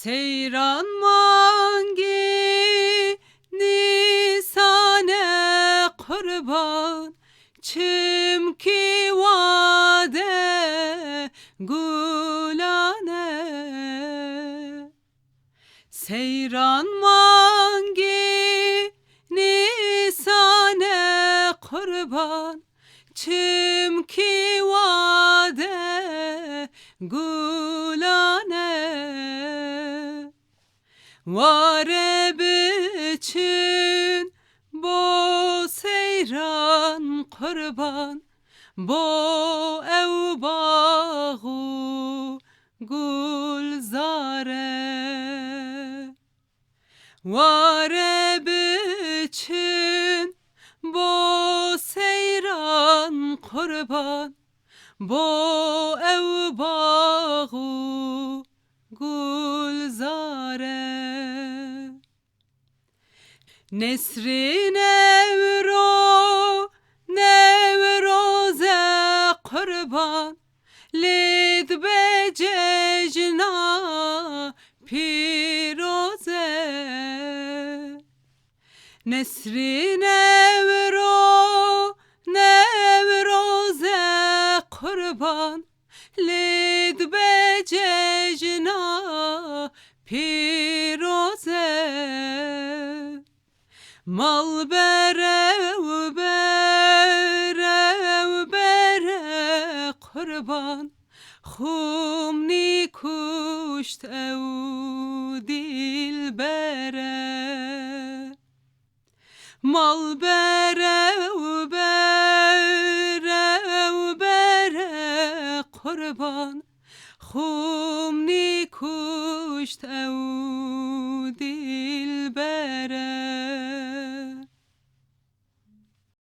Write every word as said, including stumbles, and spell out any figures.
Seyran mangî nîsane qurban, çimkî wade gulane. Seyran mangî nîsane qurban, çimkî wade gulane. Ware biçin bo seyran qurban, bo ew bax û gulzare. Ware biçin bo seyran qurban, bo ew bax û gulzare. Nesrîn Ewro, Newroze qurban, lê dibe cejna pîroze. Nesrîn Ewro, Newroze qurban, lê dibe cejna pîroze. Mal bere û bere û bere qurban, xumnî kuşt ew dilbere. Mal bere û bere û bere qurban, xumnî kuşt ew